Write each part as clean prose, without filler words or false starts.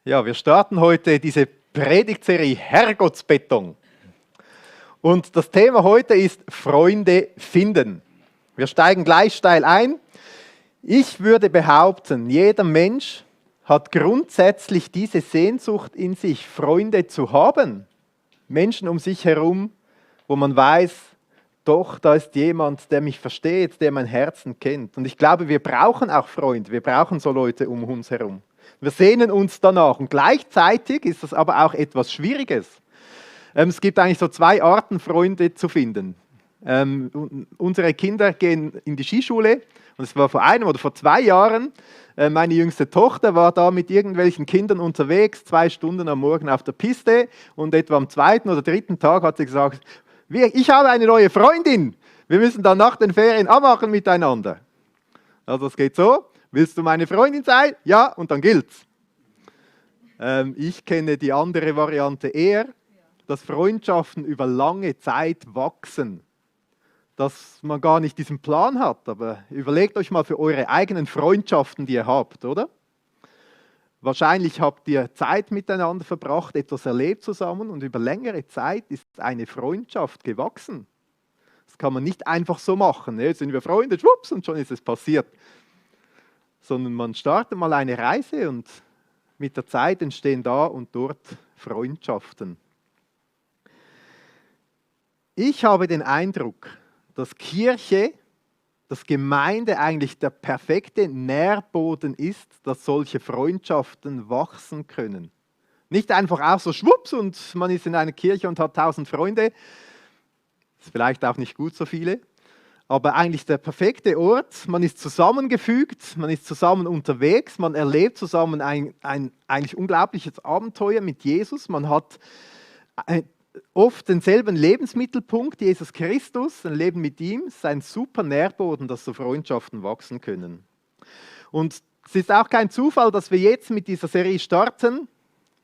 Ja, wir starten heute diese Predigtserie Herrgottsbeton. Und das Thema heute ist Freunde finden. Wir steigen gleich steil ein. Ich würde behaupten, jeder Mensch hat grundsätzlich diese Sehnsucht in sich, Freunde zu haben. Menschen um sich herum, wo man weiß, doch, da ist jemand, der mich versteht, der mein Herzen kennt. Und ich glaube, wir brauchen auch Freunde, wir brauchen so Leute um uns herum. Wir sehnen uns danach und gleichzeitig ist das aber auch etwas Schwieriges. Es gibt eigentlich so zwei Arten, Freunde zu finden. Unsere Kinder gehen in die Skischule und es war vor einem oder vor 2 Jahren. Meine jüngste Tochter war da mit irgendwelchen Kindern unterwegs, 2 Stunden am Morgen auf der Piste und etwa am 2. oder 3. Tag hat sie gesagt, ich habe eine neue Freundin, wir müssen dann nach den Ferien abmachen miteinander. Also es geht so. Willst du meine Freundin sein? Ja, und dann gilt's. Ich kenne die andere Variante eher, dass Freundschaften über lange Zeit wachsen. Dass man gar nicht diesen Plan hat. Aber überlegt euch mal für eure eigenen Freundschaften, die ihr habt, oder? Wahrscheinlich habt ihr Zeit miteinander verbracht, etwas erlebt zusammen und über längere Zeit ist eine Freundschaft gewachsen. Das kann man nicht einfach so machen. Jetzt sind wir Freunde, schwupps, und schon ist es passiert. Sondern man startet mal eine Reise und mit der Zeit entstehen da und dort Freundschaften. Ich habe den Eindruck, dass Kirche, dass Gemeinde eigentlich der perfekte Nährboden ist, dass solche Freundschaften wachsen können. Nicht einfach auch so schwupps und man ist in einer Kirche und hat 1000 Freunde, ist vielleicht auch nicht gut so viele. Aber eigentlich der perfekte Ort, man ist zusammengefügt, man ist zusammen unterwegs, man erlebt zusammen ein eigentlich unglaubliches Abenteuer mit Jesus, man hat oft denselben Lebensmittelpunkt, Jesus Christus, ein Leben mit ihm, es ist ein super Nährboden, dass so Freundschaften wachsen können. Und es ist auch kein Zufall, dass wir jetzt mit dieser Serie starten,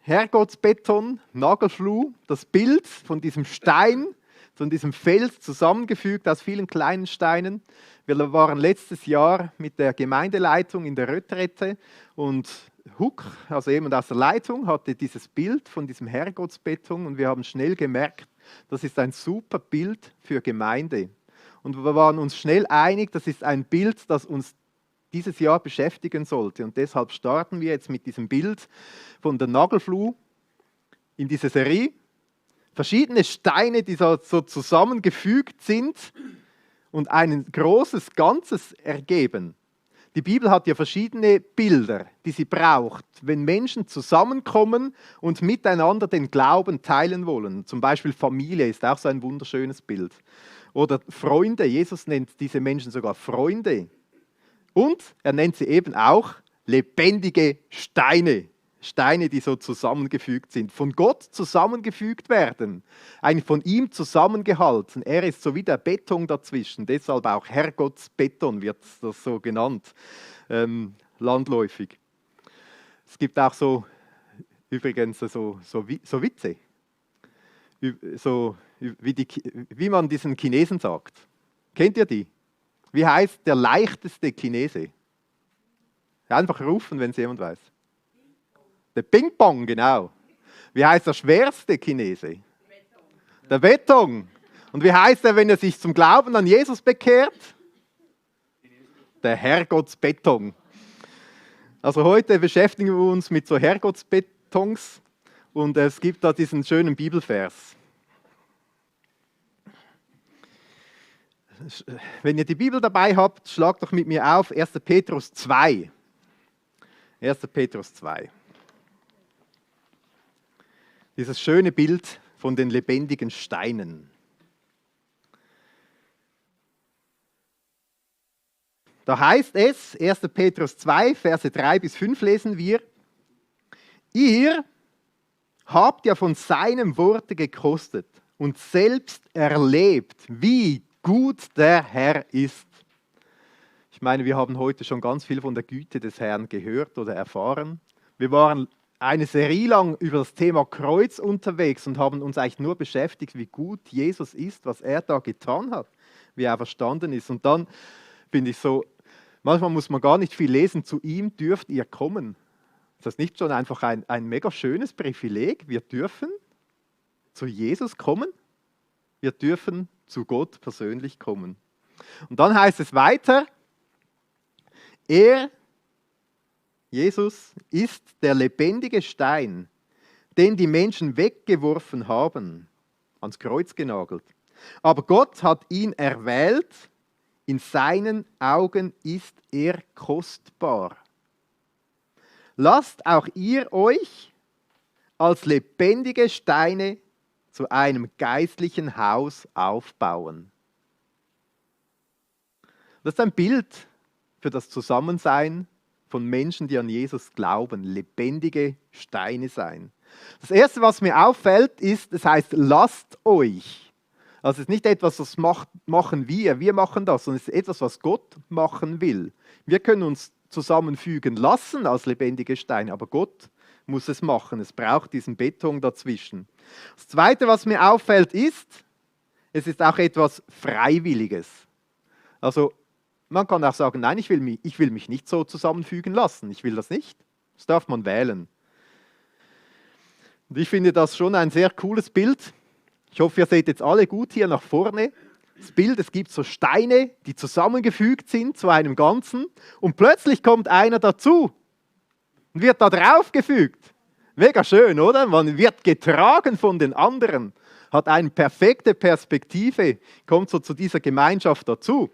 Herrgottsbeton, Nagelfluh, das Bild von diesem Stein, von diesem Fels zusammengefügt aus vielen kleinen Steinen. Wir waren letztes Jahr mit der Gemeindeleitung in der Retrette und Huck, also jemand aus der Leitung, hatte dieses Bild von diesem Herrgottsbeton und wir haben schnell gemerkt, das ist ein super Bild für Gemeinde. Und wir waren uns schnell einig, das ist ein Bild, das uns dieses Jahr beschäftigen sollte. Und deshalb starten wir jetzt mit diesem Bild von der Nagelfluh in diese Serie. Verschiedene Steine, die so zusammengefügt sind und ein großes Ganzes ergeben. Die Bibel hat ja verschiedene Bilder, die sie braucht, wenn Menschen zusammenkommen und miteinander den Glauben teilen wollen. Zum Beispiel Familie ist auch so ein wunderschönes Bild. Oder Freunde, Jesus nennt diese Menschen sogar Freunde. Und er nennt sie eben auch lebendige Steine. Steine, die so zusammengefügt sind, von Gott zusammengefügt werden, eigentlich von ihm zusammengehalten. Er ist so wie der Beton dazwischen, deshalb auch Herrgottsbeton wird das so genannt, landläufig. Es gibt auch so, übrigens so Witze, so wie man diesen Chinesen sagt. Kennt ihr die? Wie heißt der leichteste Chinese? Einfach rufen, wenn es jemand weiß. Der Ping-Pong, genau. Wie heißt der schwerste Chinese? Beton. Der Beton. Und wie heißt er, wenn er sich zum Glauben an Jesus bekehrt? Der Herrgottsbeton. Also heute beschäftigen wir uns mit so Herrgottsbetons und es gibt da diesen schönen Bibelvers. Wenn ihr die Bibel dabei habt, schlagt doch mit mir auf 1. Petrus 2. 1. Petrus 2. Dieses schöne Bild von den lebendigen Steinen. Da heißt es, 1. Petrus 2, Verse 3 bis 5 lesen wir, ihr habt ja von seinem Worte gekostet und selbst erlebt, wie gut der Herr ist. Ich meine, wir haben heute schon ganz viel von der Güte des Herrn gehört oder erfahren. Wir waren eine Serie lang über das Thema Kreuz unterwegs und haben uns eigentlich nur beschäftigt, wie gut Jesus ist, was er da getan hat, wie er verstanden ist. Und dann finde ich so, manchmal muss man gar nicht viel lesen, zu ihm dürft ihr kommen. Ist das nicht schon einfach ein mega schönes Privileg? Wir dürfen zu Jesus kommen. Wir dürfen zu Gott persönlich kommen. Und dann heißt es weiter, Jesus, ist der lebendige Stein, den die Menschen weggeworfen haben, ans Kreuz genagelt. Aber Gott hat ihn erwählt, in seinen Augen ist er kostbar. Lasst auch ihr euch als lebendige Steine zu einem geistlichen Haus aufbauen. Das ist ein Bild für das Zusammensein von Menschen, die an Jesus glauben, lebendige Steine sein. Das Erste, was mir auffällt, ist, es heißt, lasst euch. Also es ist nicht etwas, das machen wir machen das, sondern es ist etwas, was Gott machen will. Wir können uns zusammenfügen lassen als lebendige Steine, aber Gott muss es machen. Es braucht diesen Beton dazwischen. Das Zweite, was mir auffällt, ist, es ist auch etwas Freiwilliges. Also man kann auch sagen, nein, ich will mich nicht so zusammenfügen lassen. Ich will das nicht. Das darf man wählen. Und ich finde das schon ein sehr cooles Bild. Ich hoffe, ihr seht jetzt alle gut hier nach vorne. Das Bild, es gibt so Steine, die zusammengefügt sind zu einem Ganzen. Und plötzlich kommt einer dazu und wird da draufgefügt. Mega schön, oder? Man wird getragen von den anderen, hat eine perfekte Perspektive, kommt so zu dieser Gemeinschaft dazu.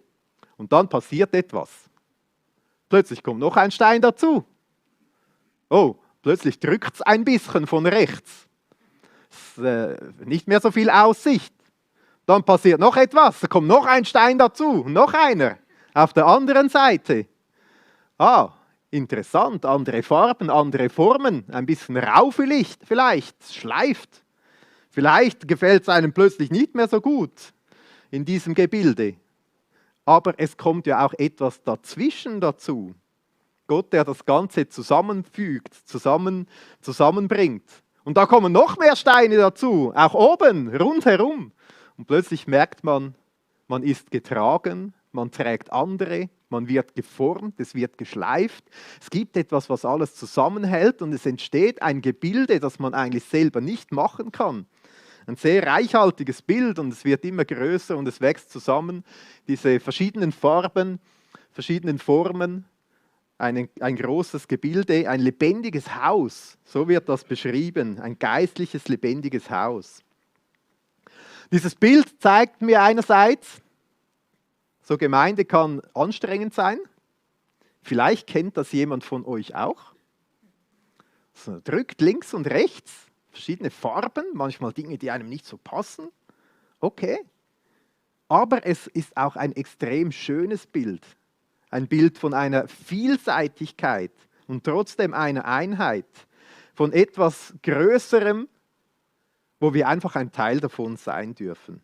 Und dann passiert etwas. Plötzlich kommt noch ein Stein dazu. Oh, plötzlich drückt es ein bisschen von rechts. Nicht mehr so viel Aussicht. Dann passiert noch etwas. Da kommt noch ein Stein dazu. Noch einer. Auf der anderen Seite. Interessant. Andere Farben, andere Formen. Ein bisschen rau vielleicht. Es schleift. Vielleicht gefällt es einem plötzlich nicht mehr so gut in diesem Gebilde. Aber es kommt ja auch etwas dazwischen dazu. Gott, der das Ganze zusammenfügt, zusammenbringt. Und da kommen noch mehr Steine dazu, auch oben, rundherum. Und plötzlich merkt man, man ist getragen, man trägt andere, man wird geformt, es wird geschleift. Es gibt etwas, was alles zusammenhält und es entsteht ein Gebilde, das man eigentlich selber nicht machen kann. Ein sehr reichhaltiges Bild und es wird immer größer und es wächst zusammen. Diese verschiedenen Farben, verschiedenen Formen, ein großes Gebilde, ein lebendiges Haus. So wird das beschrieben, ein geistliches, lebendiges Haus. Dieses Bild zeigt mir einerseits, so Gemeinde kann anstrengend sein. Vielleicht kennt das jemand von euch auch. So drückt links und rechts. Verschiedene Farben, manchmal Dinge, die einem nicht so passen. Okay. Aber es ist auch ein extrem schönes Bild. Ein Bild von einer Vielseitigkeit und trotzdem einer Einheit. Von etwas Größerem, wo wir einfach ein Teil davon sein dürfen.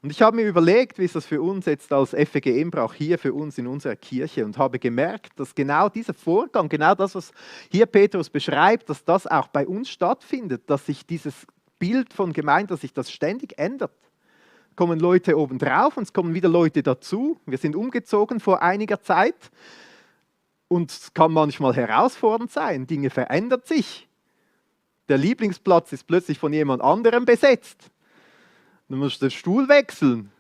Und ich habe mir überlegt, wie ist das für uns jetzt als FEG Embrach hier für uns in unserer Kirche und habe gemerkt, dass genau dieser Vorgang, genau das, was hier Petrus beschreibt, dass das auch bei uns stattfindet, dass sich dieses Bild von Gemeinde, dass sich das ständig ändert. Es kommen Leute obendrauf und es kommen wieder Leute dazu. Wir sind umgezogen vor einiger Zeit und es kann manchmal herausfordernd sein, Dinge verändern sich. Der Lieblingsplatz ist plötzlich von jemand anderem besetzt. Du musst den Stuhl wechseln.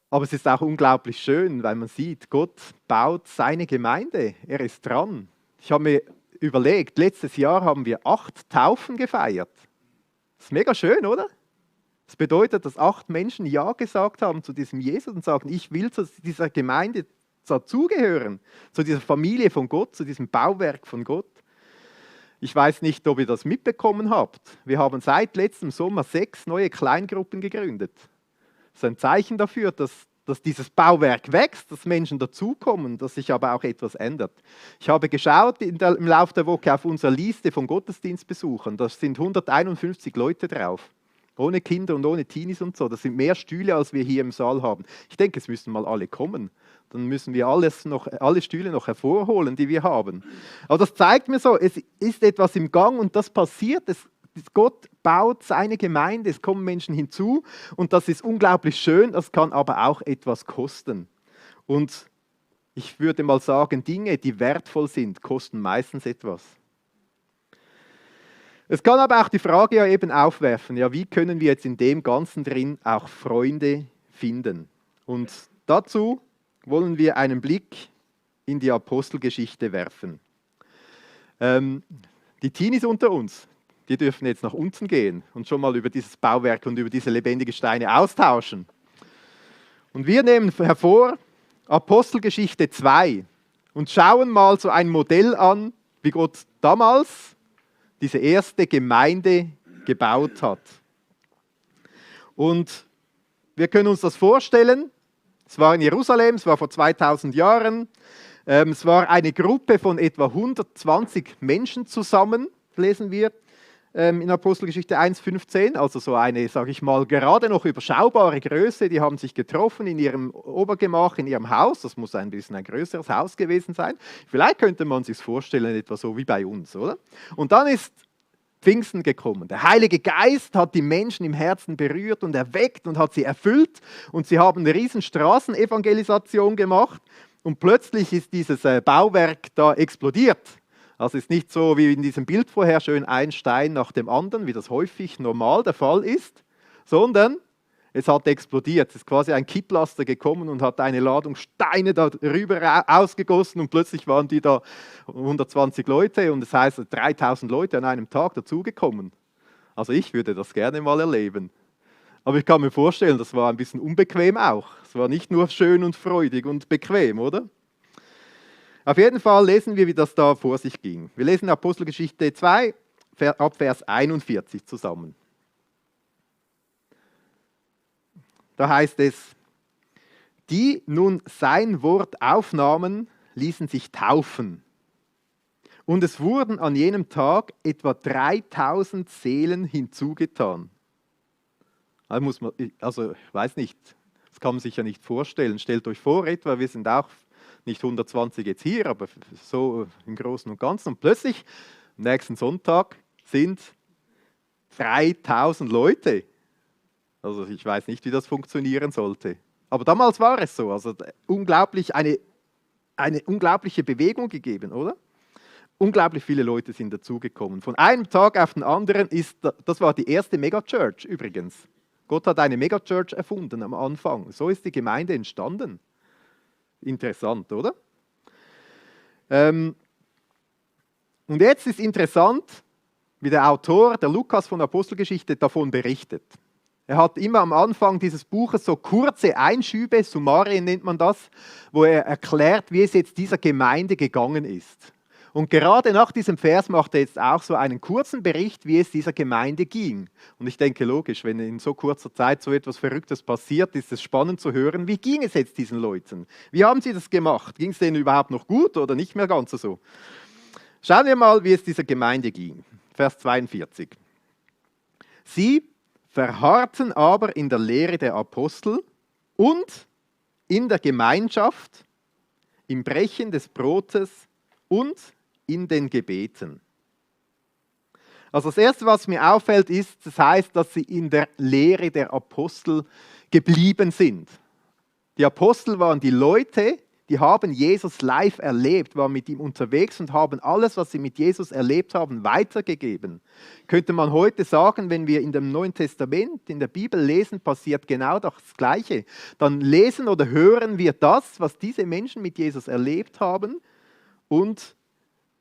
Aber es ist auch unglaublich schön, weil man sieht, Gott baut seine Gemeinde. Er ist dran. Ich habe mir überlegt, letztes Jahr haben wir 8 Taufen gefeiert. Das ist mega schön, oder? Das bedeutet, dass 8 Menschen Ja gesagt haben zu diesem Jesus und sagen, ich will zu dieser Gemeinde dazugehören, zu dieser Familie von Gott, zu diesem Bauwerk von Gott. Ich weiß nicht, ob ihr das mitbekommen habt. Wir haben seit letztem Sommer 6 neue Kleingruppen gegründet. Das ist ein Zeichen dafür, dass dieses Bauwerk wächst, dass Menschen dazukommen, dass sich aber auch etwas ändert. Ich habe geschaut im Laufe der Woche auf unsere Liste von Gottesdienstbesuchern. Da sind 151 Leute drauf. Ohne Kinder und ohne Teenies und so. Das sind mehr Stühle, als wir hier im Saal haben. Ich denke, es müssen mal alle kommen. Dann müssen wir alle Stühle noch hervorholen, die wir haben. Aber das zeigt mir so, es ist etwas im Gang und das passiert. Gott baut seine Gemeinde, es kommen Menschen hinzu und das ist unglaublich schön, das kann aber auch etwas kosten. Und Ich würde mal sagen, Dinge, die wertvoll sind, kosten meistens etwas. Es kann aber auch die Frage ja eben aufwerfen, ja, wie können wir jetzt in dem Ganzen drin auch Freunde finden? Und dazu wollen wir einen Blick in die Apostelgeschichte werfen. Die Teenies unter uns, die dürfen jetzt nach unten gehen und schon mal über dieses Bauwerk und über diese lebendigen Steine austauschen. Und wir nehmen hervor Apostelgeschichte 2 und schauen mal so ein Modell an, wie Gott damals diese erste Gemeinde gebaut hat. Und wir können uns das vorstellen, es war in Jerusalem, es war vor 2000 Jahren, es war eine Gruppe von etwa 120 Menschen zusammen, lesen wir in Apostelgeschichte 1,15, also so eine, sage ich mal, gerade noch überschaubare Größe. Die haben sich getroffen in ihrem Obergemach, in ihrem Haus. Das muss ein bisschen ein größeres Haus gewesen sein. Vielleicht könnte man sich vorstellen, etwa so wie bei uns, oder? Und dann ist Pfingsten gekommen. Der Heilige Geist hat die Menschen im Herzen berührt und erweckt und hat sie erfüllt. Und sie haben eine riesen Straßenevangelisation gemacht. Und plötzlich ist dieses Bauwerk da explodiert. Also ist nicht so wie in diesem Bild vorher schön ein Stein nach dem anderen, wie das häufig normal der Fall ist, sondern es hat explodiert. Es ist quasi ein Kipplaster gekommen und hat eine Ladung Steine darüber ausgegossen und plötzlich waren die da 120 Leute und das heißt 3000 Leute an einem Tag dazugekommen. Also ich würde das gerne mal erleben. Aber ich kann mir vorstellen, das war ein bisschen unbequem auch. Es war nicht nur schön und freudig und bequem, oder? Auf jeden Fall lesen wir, wie das da vor sich ging. Wir lesen Apostelgeschichte 2, ab Vers 41 zusammen. Da heißt es, die nun sein Wort aufnahmen, ließen sich taufen. Und es wurden an jenem Tag etwa 3000 Seelen hinzugetan. Also ich weiß nicht, das kann man sich ja nicht vorstellen. Stellt euch vor, etwa, wir sind auch nicht 120 jetzt hier, aber so im Großen und Ganzen. Und plötzlich, am nächsten Sonntag, sind 3000 Leute. Also ich weiß nicht, wie das funktionieren sollte. Aber damals war es so. Also eine unglaubliche Bewegung gegeben, oder? Unglaublich viele Leute sind dazugekommen. Von einem Tag auf den anderen das war die erste Megachurch übrigens. Gott hat eine Megachurch erfunden am Anfang. So ist die Gemeinde entstanden. Interessant, oder? Und jetzt ist interessant, wie der Autor, der Lukas von Apostelgeschichte, davon berichtet. Er hat immer am Anfang dieses Buches so kurze Einschübe, Summarien nennt man das, wo er erklärt, wie es jetzt dieser Gemeinde gegangen ist. Und gerade nach diesem Vers macht er jetzt auch so einen kurzen Bericht, wie es dieser Gemeinde ging. Und ich denke, logisch, wenn in so kurzer Zeit so etwas Verrücktes passiert, ist es spannend zu hören, wie ging es jetzt diesen Leuten? Wie haben sie das gemacht? Ging es denen überhaupt noch gut oder nicht mehr ganz so? Schauen wir mal, wie es dieser Gemeinde ging. Vers 42. Sie verharrten aber in der Lehre der Apostel und in der Gemeinschaft, im Brechen des Brotes und in den Gebeten. Also das Erste, was mir auffällt, ist, das heißt, dass sie in der Lehre der Apostel geblieben sind. Die Apostel waren die Leute, die haben Jesus live erlebt, waren mit ihm unterwegs und haben alles, was sie mit Jesus erlebt haben, weitergegeben. Könnte man heute sagen, wenn wir in dem Neuen Testament, in der Bibel lesen, passiert genau das Gleiche. Dann lesen oder hören wir das, was diese Menschen mit Jesus erlebt haben und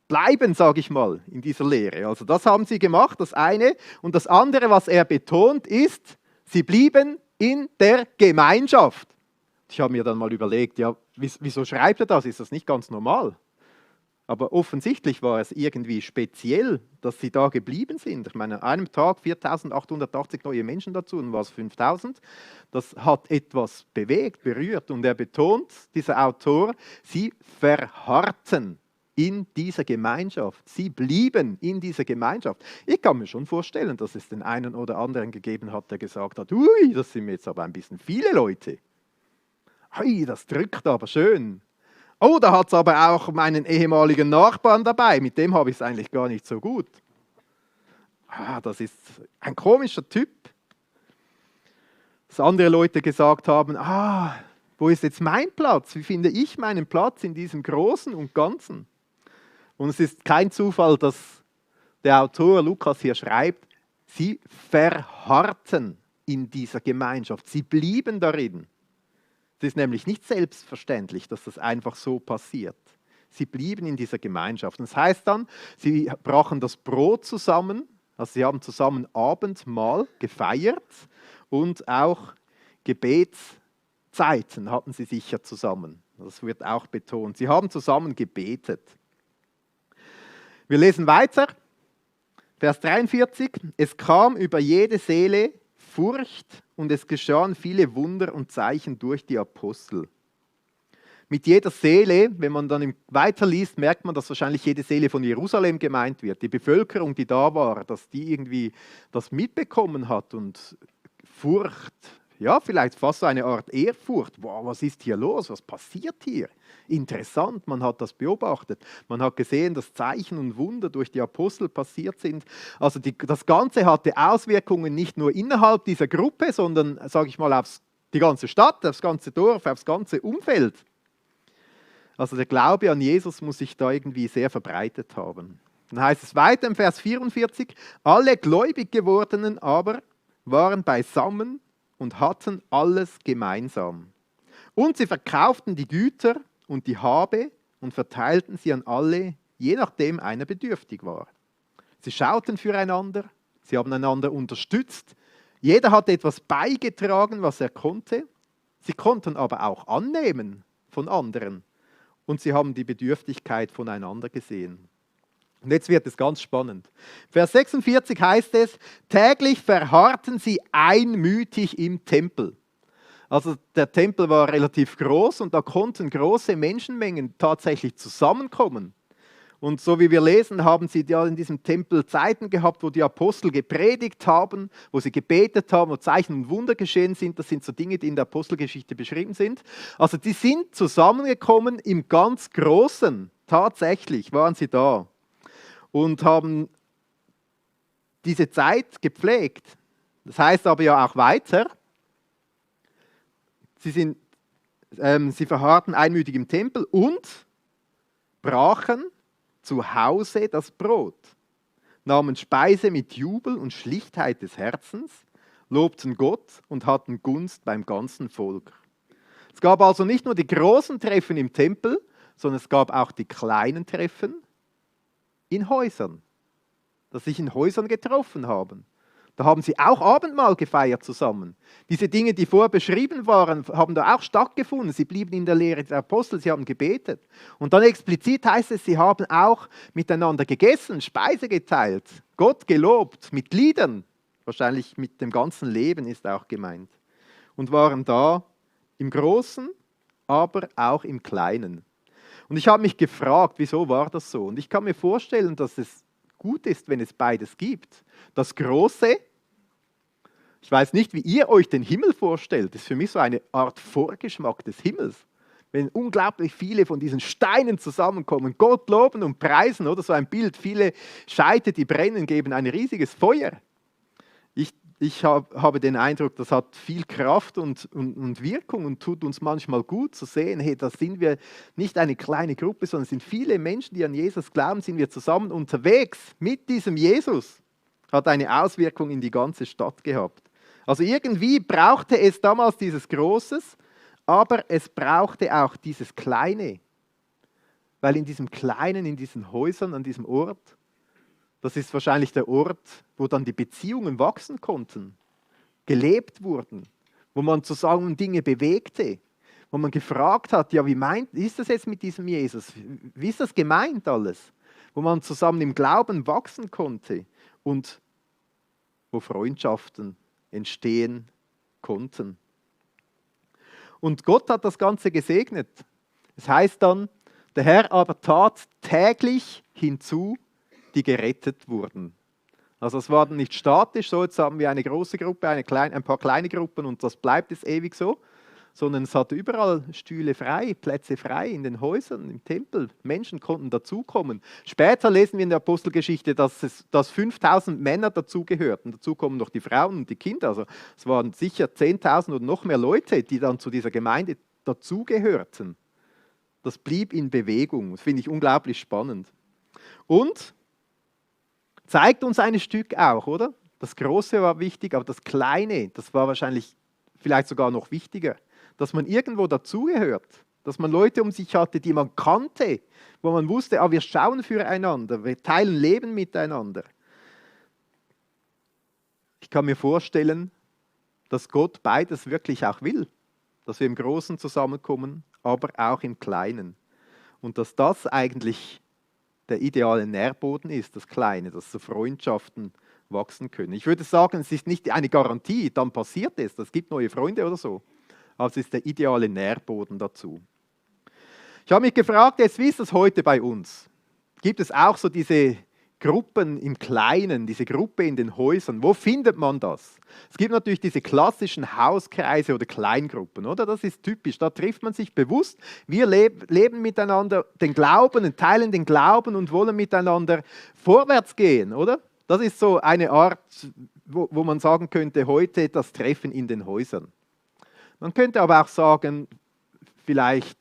bleiben, sage ich mal, in dieser Lehre. Also das haben sie gemacht, das eine. Und das andere, was er betont, ist, sie blieben in der Gemeinschaft. Ich habe mir dann mal überlegt, ja, wieso schreibt er das? Ist das nicht ganz normal? Aber offensichtlich war es irgendwie speziell, dass sie da geblieben sind. Ich meine, an einem Tag 4.880 neue Menschen dazu und war es 5.000. Das hat etwas bewegt, berührt. Und er betont, dieser Autor, sie verharrten in dieser Gemeinschaft. Sie blieben in dieser Gemeinschaft. Ich kann mir schon vorstellen, dass es den einen oder anderen gegeben hat, der gesagt hat, ui, das sind jetzt aber ein bisschen viele Leute. Ui, das drückt aber schön. Oh, da hat es aber auch meinen ehemaligen Nachbarn dabei, mit dem habe ich es eigentlich gar nicht so gut. Das ist ein komischer Typ. Dass andere Leute gesagt haben, Wo ist jetzt mein Platz? Wie finde ich meinen Platz in diesem Großen und Ganzen? Und es ist kein Zufall, dass der Autor Lukas hier schreibt, sie verharrten in dieser Gemeinschaft. Sie blieben darin. Es ist nämlich nicht selbstverständlich, dass das einfach so passiert. Sie blieben in dieser Gemeinschaft. Und das heißt dann, sie brachen das Brot zusammen, also sie haben zusammen Abendmahl gefeiert und auch Gebetszeiten hatten sie sicher zusammen. Das wird auch betont. Sie haben zusammen gebetet. Wir lesen weiter, Vers 43. Es kam über jede Seele Furcht und es geschahen viele Wunder und Zeichen durch die Apostel. Mit jeder Seele, wenn man dann weiterliest, merkt man, dass wahrscheinlich jede Seele von Jerusalem gemeint wird. Die Bevölkerung, die da war, dass die irgendwie das mitbekommen hat und Furcht, ja, vielleicht fast so eine Art Ehrfurcht. Wow, was ist hier los? Was passiert hier? Interessant, man hat das beobachtet. Man hat gesehen, dass Zeichen und Wunder durch die Apostel passiert sind. Also das Ganze hatte Auswirkungen nicht nur innerhalb dieser Gruppe, sondern, sage ich mal, auf die ganze Stadt, aufs ganze Dorf, aufs ganze Umfeld. Also der Glaube an Jesus muss sich da irgendwie sehr verbreitet haben. Dann heißt es weiter im Vers 44, alle gläubig gewordenen aber waren beisammen und hatten alles gemeinsam. Und sie verkauften die Güter und die Habe und verteilten sie an alle, je nachdem einer bedürftig war. Sie schauten füreinander, sie haben einander unterstützt, jeder hat etwas beigetragen, was er konnte. Sie konnten aber auch annehmen von anderen und sie haben die Bedürftigkeit voneinander gesehen. Und jetzt wird es ganz spannend. Vers 46 heißt es, täglich verharrten sie einmütig im Tempel. Also der Tempel war relativ groß und da konnten große Menschenmengen tatsächlich zusammenkommen. Und so wie wir lesen, haben sie ja in diesem Tempel Zeiten gehabt, wo die Apostel gepredigt haben, wo sie gebetet haben, wo Zeichen und Wunder geschehen sind. Das sind so Dinge, die in der Apostelgeschichte beschrieben sind. Also die sind zusammengekommen im ganz Großen. Tatsächlich waren sie da und haben diese Zeit gepflegt. Das heißt aber ja auch weiter, sie verharrten einmütig im Tempel und brachen zu Hause das Brot, nahmen Speise mit Jubel und Schlichtheit des Herzens, lobten Gott und hatten Gunst beim ganzen Volk. Es gab also nicht nur die großen Treffen im Tempel, sondern es gab auch die kleinen Treffen in Häusern, dass sich in Häusern getroffen haben. Da haben sie auch Abendmahl gefeiert zusammen. Diese Dinge, die vorher beschrieben waren, haben da auch stattgefunden. Sie blieben in der Lehre der Apostel, sie haben gebetet. Und dann explizit heißt es, sie haben auch miteinander gegessen, Speise geteilt, Gott gelobt, mit Liedern. Wahrscheinlich mit dem ganzen Leben ist auch gemeint. Und waren da im Großen, aber auch im Kleinen. Und ich habe mich gefragt, wieso war das so? Und ich kann mir vorstellen, dass es gut ist, wenn es beides gibt. Das Große, ich weiß nicht, wie ihr euch den Himmel vorstellt, ist für mich so eine Art Vorgeschmack des Himmels. Wenn unglaublich viele von diesen Steinen zusammenkommen, Gott loben und preisen, oder so ein Bild, viele Scheite, die brennen, geben ein riesiges Feuer. Ich habe den Eindruck, das hat viel Kraft und Wirkung und tut uns manchmal gut zu sehen, hey, da sind wir nicht eine kleine Gruppe, sondern es sind viele Menschen, die an Jesus glauben, sind wir zusammen unterwegs mit diesem Jesus. Hat eine Auswirkung in die ganze Stadt gehabt. Also irgendwie brauchte es damals dieses Großes, aber es brauchte auch dieses Kleine. Weil in diesem Kleinen, in diesen Häusern, an diesem Ort, das ist wahrscheinlich der Ort, wo dann die Beziehungen wachsen konnten, gelebt wurden, wo man zusammen Dinge bewegte, wo man gefragt hat, ja, ist das jetzt mit diesem Jesus? Wie ist das gemeint alles? Wo man zusammen im Glauben wachsen konnte und wo Freundschaften entstehen konnten. Und Gott hat das Ganze gesegnet. Es heißt dann, der Herr aber tat täglich hinzu, die gerettet wurden. Also es war nicht statisch, so jetzt haben wir eine große Gruppe, ein paar kleine Gruppen und das bleibt es ewig so, sondern es hatte überall Stühle frei, Plätze frei in den Häusern, im Tempel. Menschen konnten dazukommen. Später lesen wir in der Apostelgeschichte, dass 5000 Männer dazugehörten. Dazu kommen noch die Frauen und die Kinder. Also es waren sicher 10.000 oder noch mehr Leute, die dann zu dieser Gemeinde dazugehörten. Das blieb in Bewegung. Das finde ich unglaublich spannend. Und zeigt uns ein Stück auch, oder? Das Große war wichtig, aber das Kleine, das war wahrscheinlich vielleicht sogar noch wichtiger. Dass man irgendwo dazugehört. Dass man Leute um sich hatte, die man kannte, wo man wusste, wir schauen füreinander, wir teilen Leben miteinander. Ich kann mir vorstellen, dass Gott beides wirklich auch will. Dass wir im Großen zusammenkommen, aber auch im Kleinen. Und dass das eigentlich der ideale Nährboden ist, das Kleine, dass so Freundschaften wachsen können. Ich würde sagen, es ist nicht eine Garantie, dann passiert es gibt neue Freunde oder so. Aber es ist der ideale Nährboden dazu. Ich habe mich gefragt, wie ist das heute bei uns? Gibt es auch so diese Gruppen im Kleinen, diese Gruppe in den Häusern? Wo findet man das? Es gibt natürlich diese klassischen Hauskreise oder Kleingruppen, oder? Das ist typisch, da trifft man sich bewusst. Wir leben miteinander den Glauben, teilen den Glauben und wollen miteinander vorwärts gehen, oder? Das ist so eine Art, wo man sagen könnte, heute das Treffen in den Häusern. Man könnte aber auch sagen, vielleicht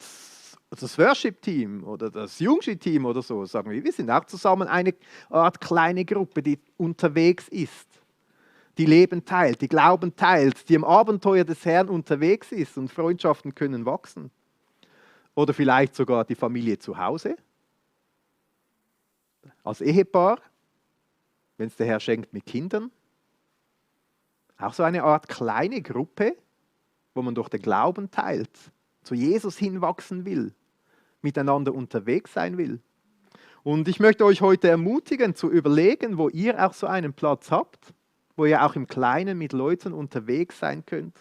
das Worship-Team oder das Jungschul-Team oder so, sagen wir sind auch zusammen eine Art kleine Gruppe, die unterwegs ist, die Leben teilt, die Glauben teilt, die im Abenteuer des Herrn unterwegs ist und Freundschaften können wachsen. Oder vielleicht sogar die Familie zu Hause, als Ehepaar, wenn es der Herr schenkt mit Kindern. Auch so eine Art kleine Gruppe, wo man durch den Glauben teilt, zu Jesus hinwachsen will, miteinander unterwegs sein will. Und ich möchte euch heute ermutigen, zu überlegen, wo ihr auch so einen Platz habt, wo ihr auch im Kleinen mit Leuten unterwegs sein könnt.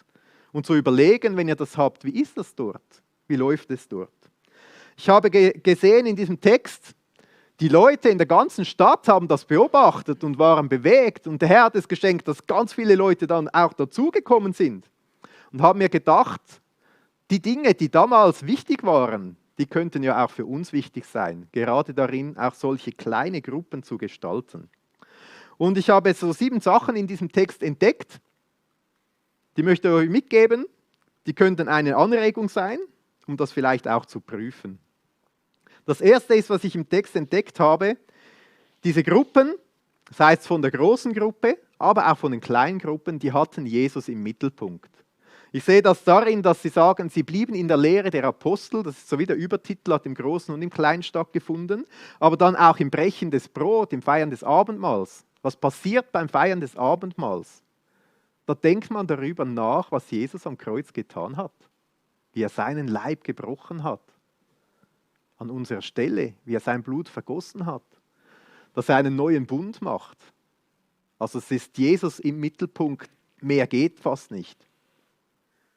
Und zu überlegen, wenn ihr das habt, wie ist das dort? Wie läuft es dort? Ich habe gesehen in diesem Text, die Leute in der ganzen Stadt haben das beobachtet und waren bewegt. Und der Herr hat es geschenkt, dass ganz viele Leute dann auch dazugekommen sind. Und haben mir gedacht, die Dinge, die damals wichtig waren, die könnten ja auch für uns wichtig sein. Gerade darin, auch solche kleine Gruppen zu gestalten. Und ich habe so 7 Sachen in diesem Text entdeckt, die möchte ich euch mitgeben. Die könnten eine Anregung sein, um das vielleicht auch zu prüfen. Das erste ist, was ich im Text entdeckt habe, diese Gruppen, das heißt von der großen Gruppe, aber auch von den kleinen Gruppen, die hatten Jesus im Mittelpunkt. Ich sehe das darin, dass sie sagen, sie blieben in der Lehre der Apostel, das ist so wie der Übertitel, hat im Großen und im Kleinen stattgefunden, aber dann auch im Brechen des Brot, im Feiern des Abendmahls. Was passiert beim Feiern des Abendmahls? Da denkt man darüber nach, was Jesus am Kreuz getan hat, wie er seinen Leib gebrochen hat, an unserer Stelle, wie er sein Blut vergossen hat, dass er einen neuen Bund macht. Also es ist Jesus im Mittelpunkt, mehr geht fast nicht.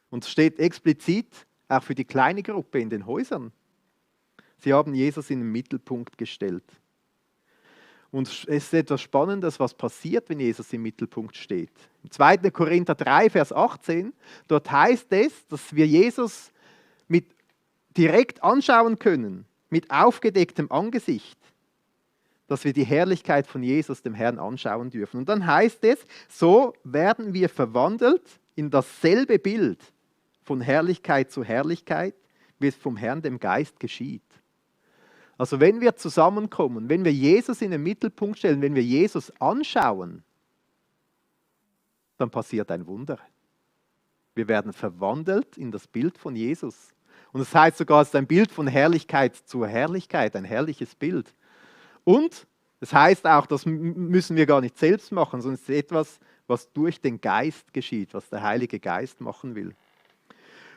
Und es steht explizit auch für die kleine Gruppe in den Häusern. Sie haben Jesus in den Mittelpunkt gestellt. Und es ist etwas Spannendes, was passiert, wenn Jesus im Mittelpunkt steht. Im 2. Korinther 3, Vers 18, dort heißt es, dass wir Jesus direkt anschauen können, mit aufgedecktem Angesicht, dass wir die Herrlichkeit von Jesus, dem Herrn, anschauen dürfen. Und dann heißt es, so werden wir verwandelt in dasselbe Bild von Herrlichkeit zu Herrlichkeit, wie es vom Herrn, dem Geist, geschieht. Also wenn wir zusammenkommen, wenn wir Jesus in den Mittelpunkt stellen, wenn wir Jesus anschauen, dann passiert ein Wunder. Wir werden verwandelt in das Bild von Jesus. Und es heißt sogar, es ist ein Bild von Herrlichkeit zu Herrlichkeit, ein herrliches Bild. Und es heißt auch, das müssen wir gar nicht selbst machen, sondern es ist etwas, was durch den Geist geschieht, was der Heilige Geist machen will.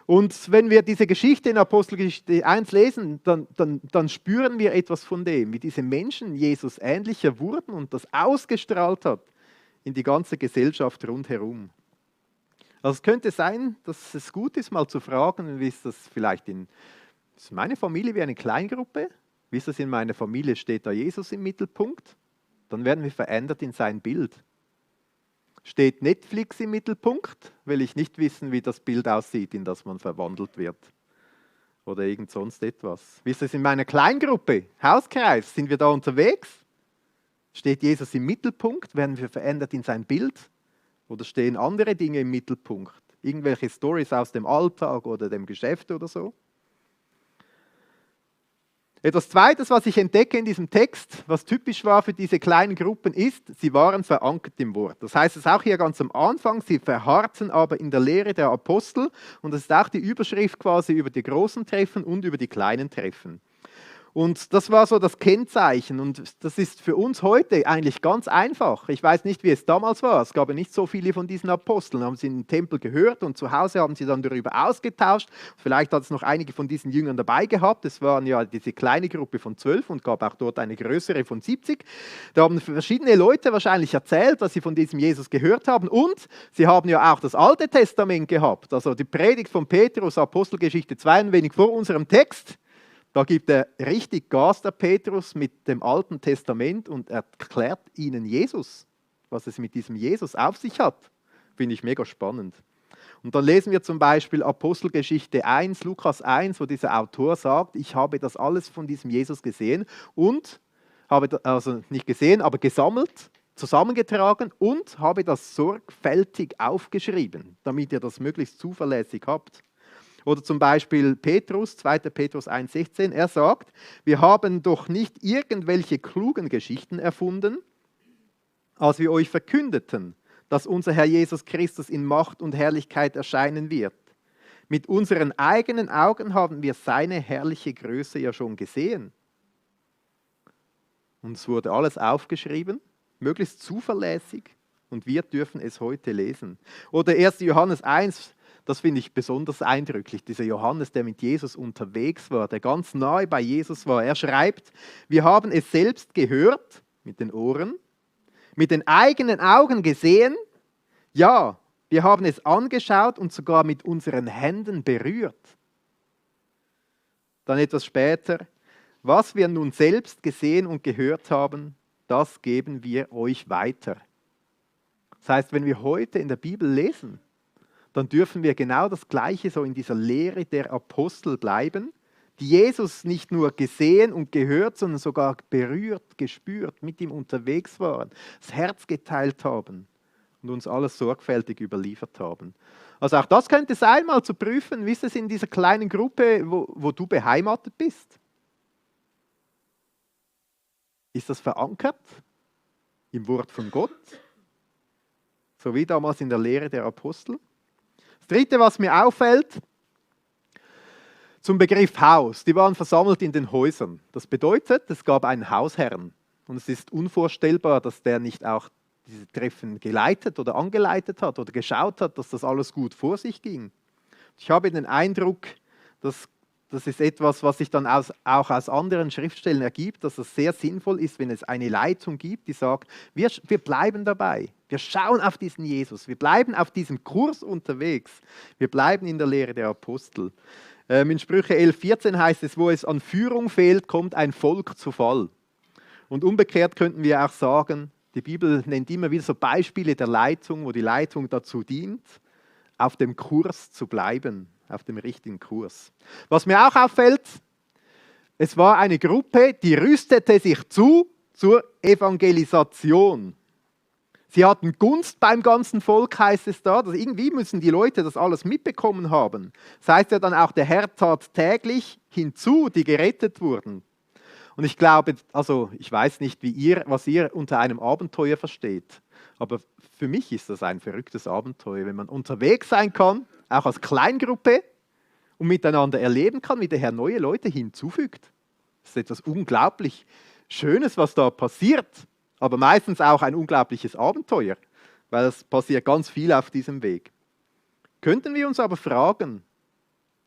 Und wenn wir diese Geschichte in Apostelgeschichte 1 lesen, dann spüren wir etwas von dem, wie diese Menschen Jesus ähnlicher wurden und das ausgestrahlt hat in die ganze Gesellschaft rundherum. Also es könnte sein, dass es gut ist, mal zu fragen, wie ist das vielleicht ist meine Familie wie eine Kleingruppe? Wie ist das in meiner Familie? Steht da Jesus im Mittelpunkt? Dann werden wir verändert in sein Bild. Steht Netflix im Mittelpunkt, will ich nicht wissen, wie das Bild aussieht, in das man verwandelt wird. Oder irgend sonst etwas. Wie ist das in meiner Kleingruppe, Hauskreis? Sind wir da unterwegs? Steht Jesus im Mittelpunkt? Werden wir verändert in sein Bild? Oder stehen andere Dinge im Mittelpunkt? irgendwelche Storys aus dem Alltag oder dem Geschäft oder so. Etwas Zweites, was ich entdecke in diesem Text, was typisch war für diese kleinen Gruppen, ist, sie waren verankert im Wort. Das heißt es auch hier ganz am Anfang, sie verharrten aber in der Lehre der Apostel und das ist auch die Überschrift quasi über die großen Treffen und über die kleinen Treffen. Und das war so das Kennzeichen und das ist für uns heute eigentlich ganz einfach. Ich weiß nicht, wie es damals war. Es gab ja nicht so viele von diesen Aposteln. Haben sie in den Tempel gehört und zu Hause haben sie dann darüber ausgetauscht. Vielleicht hat es noch einige von diesen Jüngern dabei gehabt. Es waren ja diese kleine Gruppe von 12 und gab auch dort eine größere von 70. Da haben verschiedene Leute wahrscheinlich erzählt, was sie von diesem Jesus gehört haben. Und sie haben ja auch das Alte Testament gehabt. Also die Predigt von Petrus, Apostelgeschichte 2, ein wenig vor unserem Text. Da gibt er richtig Gas, der Petrus, mit dem Alten Testament und erklärt ihnen Jesus, was es mit diesem Jesus auf sich hat. Finde ich mega spannend. Und dann lesen wir zum Beispiel Apostelgeschichte 1, Lukas 1, wo dieser Autor sagt, ich habe das alles von diesem Jesus gesehen und habe, also nicht gesehen, aber gesammelt, zusammengetragen und habe das sorgfältig aufgeschrieben, damit ihr das möglichst zuverlässig habt. Oder zum Beispiel Petrus, 2. Petrus 1,16, er sagt, wir haben doch nicht irgendwelche klugen Geschichten erfunden, als wir euch verkündeten, dass unser Herr Jesus Christus in Macht und Herrlichkeit erscheinen wird. Mit unseren eigenen Augen haben wir seine herrliche Größe ja schon gesehen. Und es wurde alles aufgeschrieben, möglichst zuverlässig, und wir dürfen es heute lesen. Oder 1. Johannes 1, das finde ich besonders eindrücklich, dieser Johannes, der mit Jesus unterwegs war, der ganz nahe bei Jesus war. Er schreibt, wir haben es selbst gehört, mit den Ohren, mit den eigenen Augen gesehen, ja, wir haben es angeschaut und sogar mit unseren Händen berührt. Dann etwas später, was wir nun selbst gesehen und gehört haben, das geben wir euch weiter. Das heißt, wenn wir heute in der Bibel lesen, dann dürfen wir genau das Gleiche so in dieser Lehre der Apostel bleiben, die Jesus nicht nur gesehen und gehört, sondern sogar berührt, gespürt, mit ihm unterwegs waren, das Herz geteilt haben und uns alles sorgfältig überliefert haben. Also auch das könnte sein, mal zu prüfen, wie ist es in dieser kleinen Gruppe, wo du beheimatet bist? Ist das verankert im Wort von Gott? So wie damals in der Lehre der Apostel? Das Dritte, was mir auffällt, zum Begriff Haus. Die waren versammelt in den Häusern. Das bedeutet, es gab einen Hausherrn. Und es ist unvorstellbar, dass der nicht auch diese Treffen geleitet oder angeleitet hat oder geschaut hat, dass das alles gut vor sich ging. Ich habe den Eindruck, dass das ist etwas, was sich dann auch aus anderen Schriftstellen ergibt, dass es sehr sinnvoll ist, wenn es eine Leitung gibt, die sagt, wir bleiben dabei. Wir schauen auf diesen Jesus. Wir bleiben auf diesem Kurs unterwegs. Wir bleiben in der Lehre der Apostel. In Sprüche 11,14 heißt es, wo es an Führung fehlt, kommt ein Volk zu Fall. Und umgekehrt könnten wir auch sagen, die Bibel nennt immer wieder so Beispiele der Leitung, wo die Leitung dazu dient, auf dem Kurs zu bleiben, auf dem richtigen Kurs. Was mir auch auffällt, es war eine Gruppe, die rüstete sich zur Evangelisation. Sie hatten Gunst beim ganzen Volk, heißt es da. Also irgendwie müssen die Leute das alles mitbekommen haben. Das heißt ja dann auch, der Herr tat täglich hinzu, die gerettet wurden. Und ich glaube, also ich weiß nicht, was ihr unter einem Abenteuer versteht, aber für mich ist das ein verrücktes Abenteuer, wenn man unterwegs sein kann, auch als Kleingruppe und miteinander erleben kann, wie der Herr neue Leute hinzufügt. Das ist etwas unglaublich Schönes, was da passiert, aber meistens auch ein unglaubliches Abenteuer, weil es passiert ganz viel auf diesem Weg. Könnten wir uns aber fragen,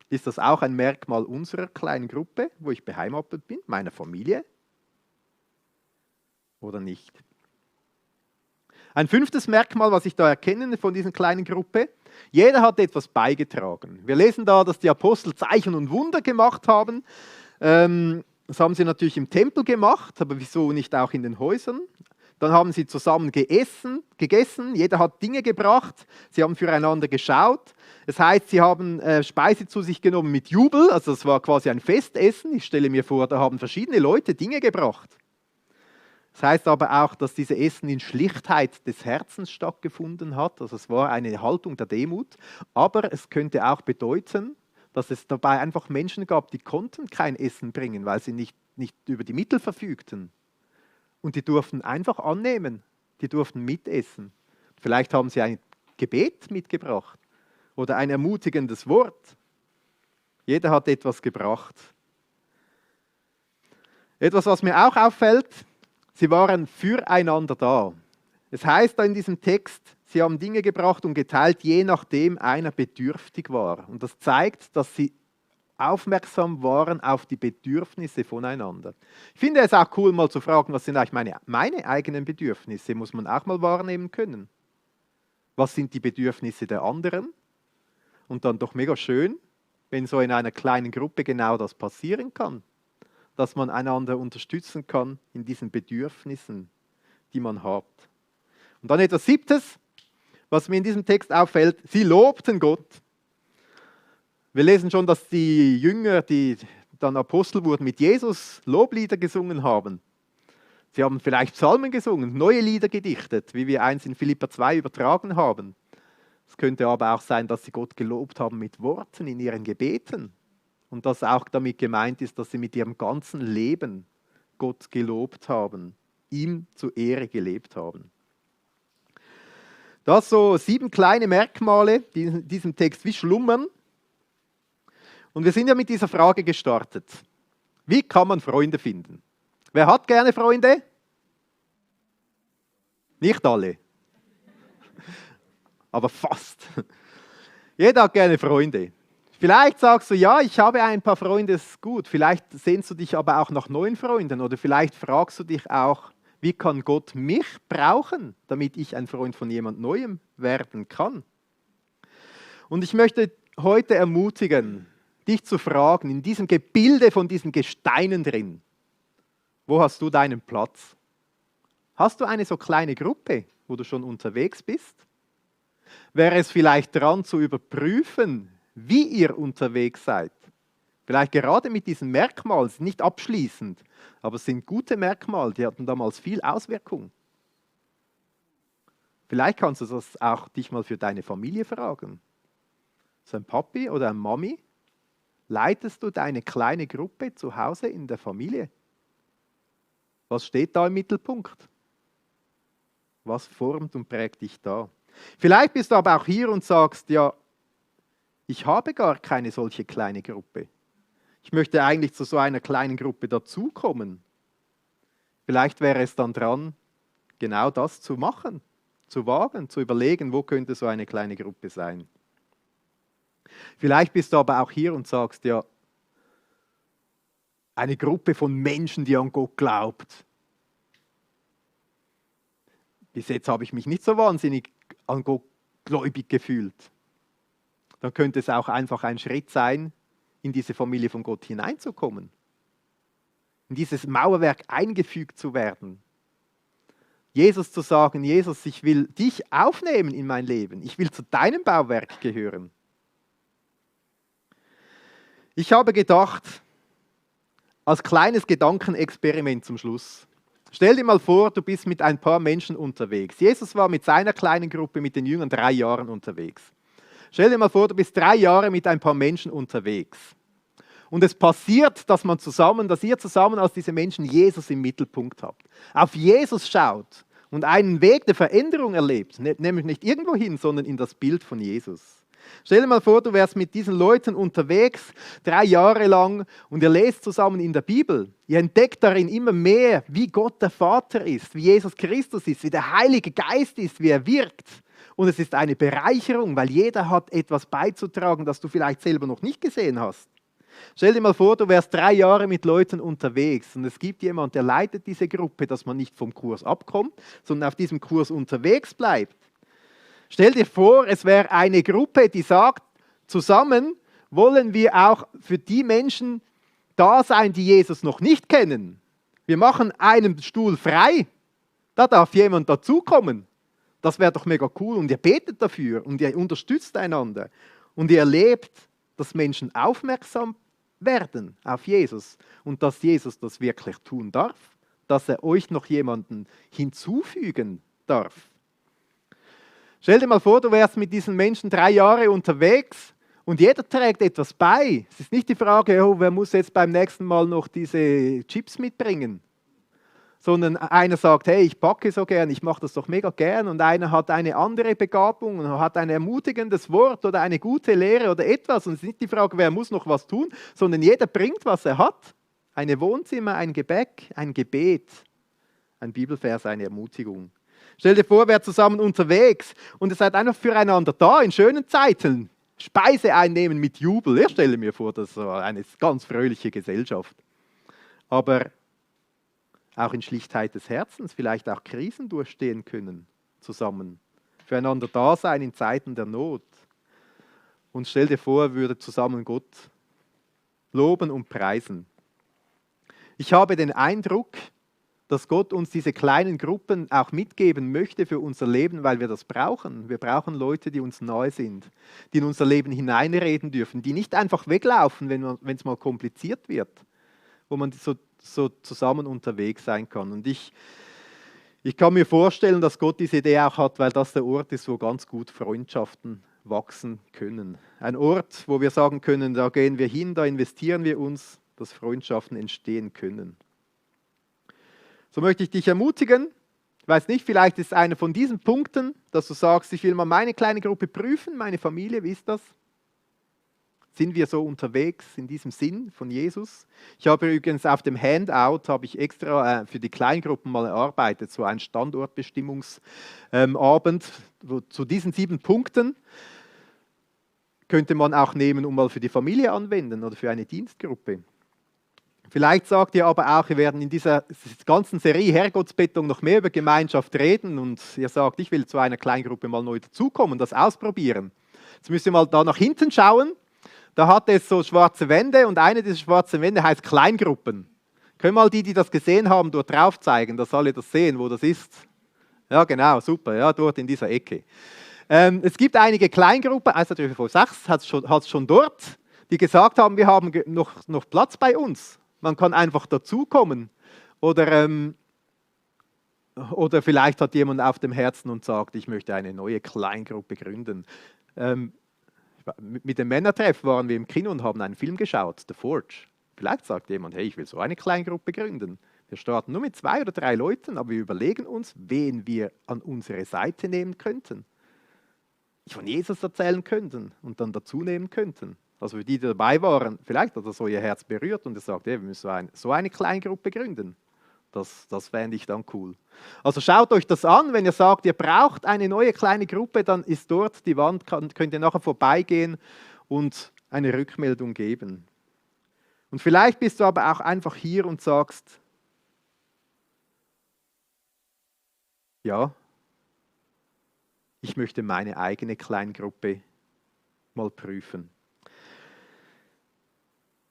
ist das auch ein Merkmal unserer kleinen Gruppe, wo ich beheimatet bin, meiner Familie? Oder nicht? Ein fünftes Merkmal, was ich da erkenne von dieser kleinen Gruppe, jeder hat etwas beigetragen. Wir lesen da, dass die Apostel Zeichen und Wunder gemacht haben. Das haben sie natürlich im Tempel gemacht, aber wieso nicht auch in den Häusern? Dann haben sie zusammen gegessen, jeder hat Dinge gebracht, sie haben füreinander geschaut. Das heißt, sie haben Speise zu sich genommen mit Jubel, also es war quasi ein Festessen. Ich stelle mir vor, da haben verschiedene Leute Dinge gebracht. Es heißt aber auch, dass diese Essen in Schlichtheit des Herzens stattgefunden hat. Also es war eine Haltung der Demut. Aber es könnte auch bedeuten, dass es dabei einfach Menschen gab, die konnten kein Essen bringen, weil sie nicht über die Mittel verfügten. Und die durften einfach annehmen. Die durften mitessen. Vielleicht haben sie ein Gebet mitgebracht oder ein ermutigendes Wort. Jeder hat etwas gebracht. Etwas, was mir auch auffällt, sie waren füreinander da. Es heißt da in diesem Text, sie haben Dinge gebracht und geteilt, je nachdem einer bedürftig war. Und das zeigt, dass sie aufmerksam waren auf die Bedürfnisse voneinander. Ich finde es auch cool, mal zu fragen, was sind eigentlich meine eigenen Bedürfnisse, muss man auch mal wahrnehmen können. Was sind die Bedürfnisse der anderen? Und dann doch mega schön, wenn so in einer kleinen Gruppe genau das passieren kann, dass man einander unterstützen kann in diesen Bedürfnissen, die man hat. Und dann etwas Siebtes, was mir in diesem Text auffällt, sie lobten Gott. Wir lesen schon, dass die Jünger, die dann Apostel wurden, mit Jesus Loblieder gesungen haben. Sie haben vielleicht Psalmen gesungen, neue Lieder gedichtet, wie wir eins in Philipper 2 übertragen haben. Es könnte aber auch sein, dass sie Gott gelobt haben mit Worten in ihren Gebeten. Und dass auch damit gemeint ist, dass sie mit ihrem ganzen Leben Gott gelobt haben, ihm zur Ehre gelebt haben. Das so 7 kleine Merkmale, die in diesem Text wie schlummern. Und wir sind ja mit dieser Frage gestartet. Wie kann man Freunde finden? Wer hat gerne Freunde? Nicht alle. Aber fast. Jeder hat gerne Freunde. Vielleicht sagst du, ja, ich habe ein paar Freunde, ist gut. Vielleicht sehnst du dich aber auch nach neuen Freunden. Oder vielleicht fragst du dich auch, wie kann Gott mich brauchen, damit ich ein Freund von jemand Neuem werden kann? Und ich möchte heute ermutigen, dich zu fragen, in diesem Gebilde von diesen Gesteinen drin, wo hast du deinen Platz? Hast du eine so kleine Gruppe, wo du schon unterwegs bist? Wäre es vielleicht dran zu überprüfen, wie ihr unterwegs seid? Vielleicht gerade mit diesen Merkmalen, nicht abschließend, aber es sind gute Merkmale, die hatten damals viel Auswirkung. Vielleicht kannst du das auch dich mal für deine Familie fragen. So ein Papi oder ein Mami, leitest du deine kleine Gruppe zu Hause in der Familie? Was steht da im Mittelpunkt? Was formt und prägt dich da? Vielleicht bist du aber auch hier und sagst, ja, ich habe gar keine solche kleine Gruppe. Ich möchte eigentlich zu so einer kleinen Gruppe dazukommen. Vielleicht wäre es dann dran, genau das zu machen, zu wagen, zu überlegen, wo könnte so eine kleine Gruppe sein. Vielleicht bist du aber auch hier und sagst, ja, eine Gruppe von Menschen, die an Gott glaubt. Bis jetzt habe ich mich nicht so wahnsinnig an Gott gläubig gefühlt. Dann könnte es auch einfach ein Schritt sein, in diese Familie von Gott hineinzukommen. In dieses Mauerwerk eingefügt zu werden. Jesus zu sagen, Jesus, ich will dich aufnehmen in mein Leben. Ich will zu deinem Bauwerk gehören. Ich habe gedacht, als kleines Gedankenexperiment zum Schluss, stell dir mal vor, du bist mit ein paar Menschen unterwegs. Jesus war mit seiner kleinen Gruppe, mit den Jüngern 3 Jahren unterwegs. Stell dir mal vor, du bist 3 Jahre mit ein paar Menschen unterwegs. Und es passiert, dass ihr zusammen als diese Menschen Jesus im Mittelpunkt habt. Auf Jesus schaut und einen Weg der Veränderung erlebt. Nämlich nicht irgendwo hin, sondern in das Bild von Jesus. Stell dir mal vor, du wärst mit diesen Leuten unterwegs, 3 Jahre lang, und ihr lest zusammen in der Bibel. Ihr entdeckt darin immer mehr, wie Gott der Vater ist, wie Jesus Christus ist, wie der Heilige Geist ist, wie er wirkt. Und es ist eine Bereicherung, weil jeder hat etwas beizutragen, das du vielleicht selber noch nicht gesehen hast. Stell dir mal vor, du wärst 3 Jahre mit Leuten unterwegs und es gibt jemanden, der leitet diese Gruppe, dass man nicht vom Kurs abkommt, sondern auf diesem Kurs unterwegs bleibt. Stell dir vor, es wäre eine Gruppe, die sagt, zusammen wollen wir auch für die Menschen da sein, die Jesus noch nicht kennen. Wir machen einen Stuhl frei, da darf jemand dazukommen. Das wäre doch mega cool und ihr betet dafür und ihr unterstützt einander und ihr erlebt, dass Menschen aufmerksam werden auf Jesus und dass Jesus das wirklich tun darf, dass er euch noch jemanden hinzufügen darf. Stell dir mal vor, du wärst mit diesen Menschen 3 Jahre unterwegs und jeder trägt etwas bei. Es ist nicht die Frage, oh, wer muss jetzt beim nächsten Mal noch diese Chips mitbringen, sondern einer sagt, hey, ich backe so gern, ich mache das doch mega gern, und einer hat eine andere Begabung und hat ein ermutigendes Wort oder eine gute Lehre oder etwas, und es ist nicht die Frage, wer muss noch was tun, sondern jeder bringt, was er hat. Eine Wohnzimmer, ein Gebäck, ein Gebet, ein Bibelvers, eine Ermutigung. Stell dir vor, wer zusammen unterwegs und ihr seid einfach füreinander da in schönen Zeiten, Speise einnehmen mit Jubel. Ich stelle mir vor, das ist so eine ganz fröhliche Gesellschaft. Aber auch in Schlichtheit des Herzens, vielleicht auch Krisen durchstehen können, zusammen. Füreinander da sein in Zeiten der Not. Und stell dir vor, würde zusammen Gott loben und preisen. Ich habe den Eindruck, dass Gott uns diese kleinen Gruppen auch mitgeben möchte für unser Leben, weil wir das brauchen. Wir brauchen Leute, die uns nahe sind, die in unser Leben hineinreden dürfen, die nicht einfach weglaufen, wenn es mal kompliziert wird, wo man so zusammen unterwegs sein kann. Und ich kann mir vorstellen, dass Gott diese Idee auch hat, weil das der Ort ist, wo ganz gut Freundschaften wachsen können. Ein Ort, wo wir sagen können, da gehen wir hin, da investieren wir uns, dass Freundschaften entstehen können. So möchte ich dich ermutigen. Ich weiß nicht, vielleicht ist einer von diesen Punkten, dass du sagst, ich will mal meine kleine Gruppe prüfen, meine Familie, wie ist das? Sind wir so unterwegs in diesem Sinn von Jesus? Ich habe übrigens auf dem Handout, habe ich extra für die Kleingruppen mal erarbeitet, so einen Standortbestimmungsabend zu diesen 7 Punkten. Könnte man auch nehmen, um mal für die Familie anwenden oder für eine Dienstgruppe. Vielleicht sagt ihr aber auch, wir werden in dieser ganzen Serie Herrgottsbettung noch mehr über Gemeinschaft reden und ihr sagt, ich will zu einer Kleingruppe mal neu dazukommen, das ausprobieren. Jetzt müsst ihr mal da nach hinten schauen. Da hat es so schwarze Wände und eine dieser schwarzen Wände heißt Kleingruppen. Können mal die das gesehen haben, dort drauf zeigen, dass alle das sehen, wo das ist? Ja, genau, super, ja, dort in dieser Ecke. Es gibt einige Kleingruppen, also der ÖVV 6 hat es schon dort, die gesagt haben, wir haben noch Platz bei uns. Man kann einfach dazukommen. Oder vielleicht hat jemand auf dem Herzen und sagt, ich möchte eine neue Kleingruppe gründen. Mit dem Männertreff waren wir im Kino und haben einen Film geschaut, The Forge. Vielleicht sagt jemand, hey, ich will so eine Kleingruppe gründen. Wir starten nur mit 2 oder 3 Leuten, aber wir überlegen uns, wen wir an unsere Seite nehmen könnten. Von Jesus erzählen könnten und dann dazu nehmen könnten. Also für die dabei waren, vielleicht hat er so ihr Herz berührt und er sagt, hey, wir müssen so eine Kleingruppe gründen. Das fände ich dann cool. Also schaut euch das an, wenn ihr sagt, ihr braucht eine neue kleine Gruppe, dann ist dort die Wand, könnt ihr nachher vorbeigehen und eine Rückmeldung geben. Und vielleicht bist du aber auch einfach hier und sagst, ja, ich möchte meine eigene Kleingruppe mal prüfen.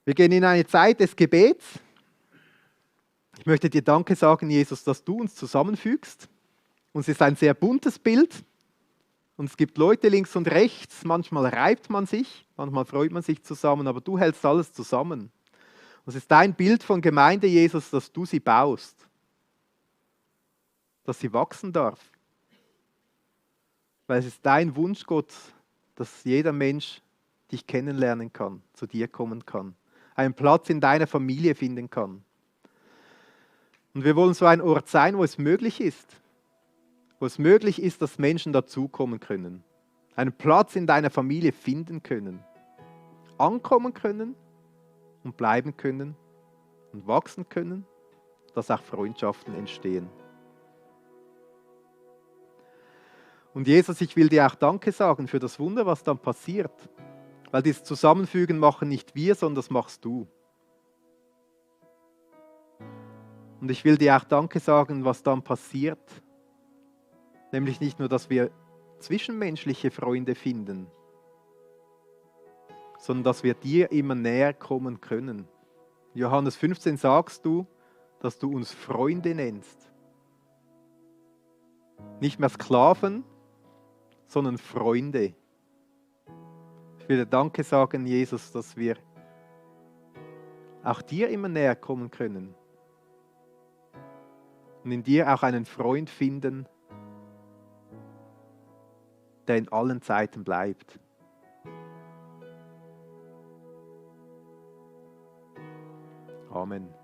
Wir gehen in eine Zeit des Gebets. Ich möchte dir Danke sagen, Jesus, dass du uns zusammenfügst. Und es ist ein sehr buntes Bild. Und es gibt Leute links und rechts. Manchmal reibt man sich, manchmal freut man sich zusammen, aber du hältst alles zusammen. Und es ist dein Bild von Gemeinde, Jesus, dass du sie baust. Dass sie wachsen darf. Weil es ist dein Wunsch, Gott, dass jeder Mensch dich kennenlernen kann, zu dir kommen kann. Einen Platz in deiner Familie finden kann. Und wir wollen so ein Ort sein, wo es möglich ist. Wo es möglich ist, dass Menschen dazukommen können. Einen Platz in deiner Familie finden können. Ankommen können und bleiben können und wachsen können, dass auch Freundschaften entstehen. Und Jesus, ich will dir auch Danke sagen für das Wunder, was dann passiert. Weil dieses Zusammenfügen machen nicht wir, sondern das machst du. Und ich will dir auch Danke sagen, was dann passiert. Nämlich nicht nur, dass wir zwischenmenschliche Freunde finden, sondern dass wir dir immer näher kommen können. In Johannes 15 sagst du, dass du uns Freunde nennst. Nicht mehr Sklaven, sondern Freunde. Ich will dir Danke sagen, Jesus, dass wir auch dir immer näher kommen können. und in dir auch einen Freund finden, der in allen Zeiten bleibt. Amen.